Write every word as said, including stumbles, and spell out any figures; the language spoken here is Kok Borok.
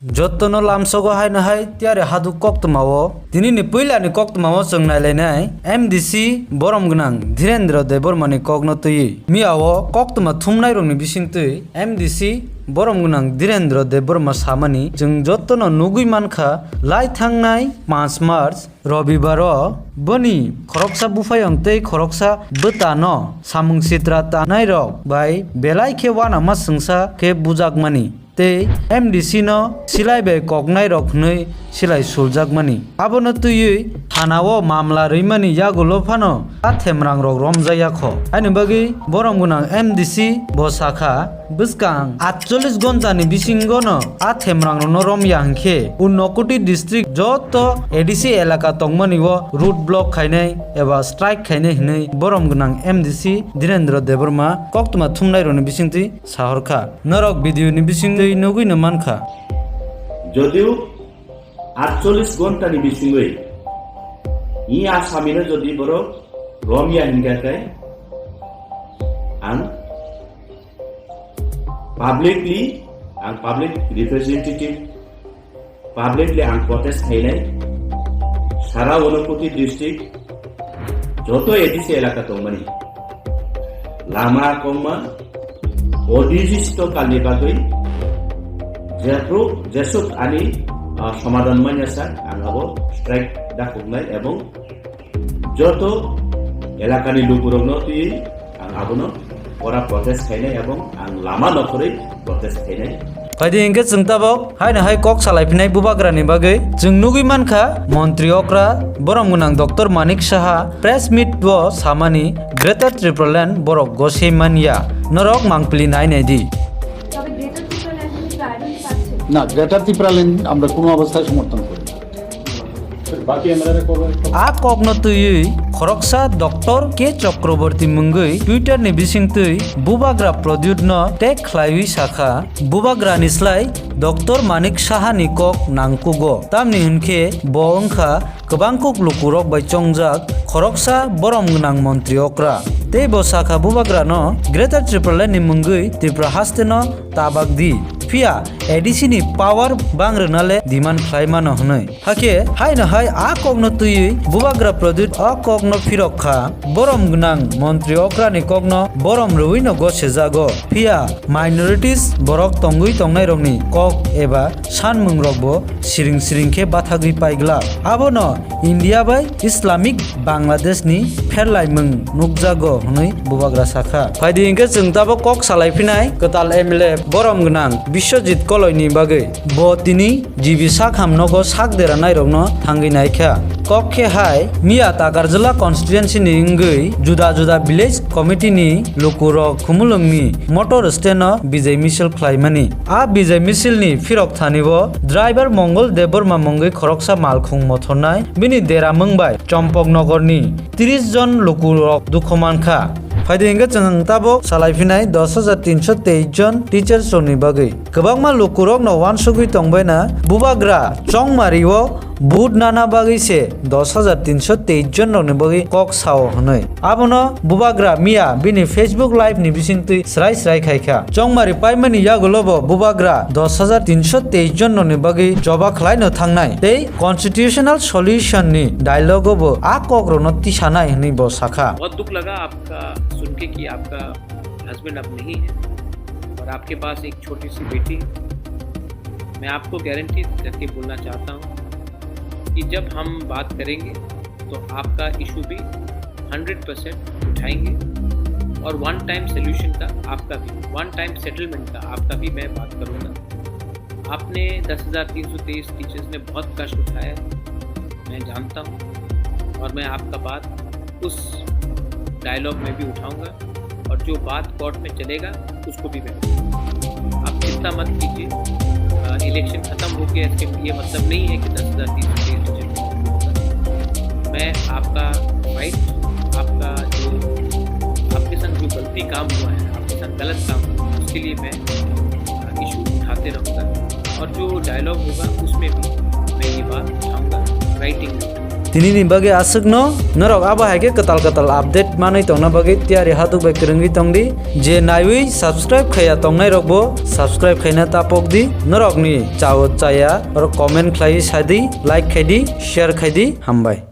Jottono lamsogo haino hai tiyari haduk koktwmao. Tinini puilani koktwmao chwng nailainai M D C borom gwnang Dhirendra Debbarmani kokno twiwi. Miyao koktwma thumnairokni bisingtwi M D C borom gwnang Dhirendra Debbarma samani, chwng jottono nugwi mankha, lai thangnai panch March Robibaro boni khoroksa buphayong tei khoroksa bwtano samung sitra tanairok bai belai khe uanama swngsa khe bujakmani tei M D C no silai bai koknairok hwnwi silai suljakmani. Abono twiwi thanao mamla rwimani yagulo phano a themrangrok romjaya kho. Haini bagwi borom gwnang M D C bo sakha, bwskang atchollis gontani bisingono a themrangrokno romya hinkhe Unakoti district joto A D C elaka tongmani o road block khainai eba strike khainai hinwi borom gwnang M D C Dhirendra Debbarma koktwma thumnairokni bisingtwi sahorkha. Norok video ni bisingtwi nugwino mankha. Jodio atchollis gontani bisingwi i asamino jodi borok romya hinkha khe ang publicly, ang public representative, publicly ang protest khainai. Sara Unakoti district joto A D C elaka tongmani lama kongma odijisto kalni bagwi jephru jesuk ani, ah, somadhan manya sak ang abo strike dakhuknai ebong joto elakani lukurokno twiwi ang abono pora protest khainai ebong ang lama nokhorwi protest khainai. Phaidi hinkhe chwng tabok haino hai kok salai phinai bubagrani bagwi chwng nugwi mankha, montri okra borom gwnang Doctor Manik Saha press meet o samani Greater Tipraland borok gosei manya, norok mangpili nai nai di. তবে গ্রেটার ত্রিপুরাল্যান্ড নিয়ে প্রায়োরিটি পাচ্ছে না, গ্রেটার ত্রিপুরাল্যান্ড আমরা কোনো অবস্থায় সমর্থন করি না। A kokno twiwi khoroksa Doctor K Chakraborty mungwi Twitter ni bisingtwi bubagra Pradyut no tag khlaiwi sakha, bubagra ni slai Doctor Manik Saha ni kok nangkugo, tamni hinkhe bo wngkha kwbangkuk lukurok bai chongjak khoroksa borom gwnang montri okra. Tei bo sakha bubagrano Greater Tipraland ni mungwi Tripura haste no tabak di. Phiya A D C ni power bang rwna le demand khlai mano hwnwi. Hakhe haino hai a kokno twiwi bubagra Pradyut o kokno phirok kha, borom gwnang montri okrani kokno borom rwino gosejago. Phiya minorities borok tongwi tongnairokni kok eba sanmungrokbo siring siring khe bathagwi paiglak. Abono India bai Islamic Bangladesh ni pherlaimung nukjago hwnwi bubagra sakha. Phaidi hinkhe chwng tabok kok salai phinai kwtal M L A borom gwnang Biswajit Koloini bagwi. Bo tini G B sak hamnogo sak dera nairokno thangwi naikha. Kok khe hai Miya Takarjala constituency ni wngwi juda juda village committee ni lukurok Khumulwng ni motor stand o bijai misil khlaimani. A bijai misil ni phirok thani o driver Mongol Debbarma mungwi khoroksa malkhung mothornai bini dera mung bai Chompoknogor ni tris jon lukurok dukhu mankha. Phaidi hinkhe chwng tabok salai phinai dos hajar tinsho teis jon teachers rokni bagwi. Kwbangma lukurokno uansugwi tongbaina bubagra chongmari o vote nana bagwi se dos hajar tinsho teis jon rokni bagwi kok sao hwnwi. Abono bubagra Miya bini Facebook live ni bisingtwi srai srai khaikha. Chongmari paimani yagulobo bubagra dos hajar tinsho teis jon rokni bagwi choba khlaino thangnai tei constitutional solution ni dialogue o bo a kok rokno tisanai hwnwi bo sakha. बहुत दुख लगा आपका सुन के कि आपका हस्बैंड अब नहीं है और आपके पास एक छोटी सी बेटी है। मैं आपको गारंटी करके बोलना चाहता हूँ कि जब हम बात करेंगे तो आपका इशू भी हंड्रेड परसेंट उठाएंगे और वन टाइम सोल्यूशन का आपका भी, वन टाइम सेटलमेंट का आपका भी मैं बात करूँगा। आपने दस हज़ार तीन सौ तेईस टीचर्स ने बहुत कष्ट उठाया है, मैं जानता हूँ, और मैं आपका बात उस डायलॉग में भी उठाऊंगा, और जो बात कोर्ट में चलेगा, उसको भी मैं उठाऊंगा। आप चिंता मत कीजिए। अ, इलेक्शन खत्म हो गया, इसके ये मतलब नहीं है कि दस हज़ार तीन सौ तेईस टीचर्स को। मैं आपका राइट, आपका जो, आपके संग जो गलती काम हुआ है, आपके संग गलत काम हुआ है, उसके लिए मैं इशू उठाते रहूँगा और जो डायलॉग होगा उसमें भी मैं ये बात उठाऊँगा राइटिंग में। Tinini bagwi aswkno, norok abo hai khe kwtal kwtal update manwi tongna bagwi tiyari hathok bai kwrwngwi tongdi. Je naiwi subscribe khaiya tongnairokbo subscribe khaina tapokdi. Norokni chao chaya oro comment khlaiwi sadi, like khaidi, share khaidi. Hambai.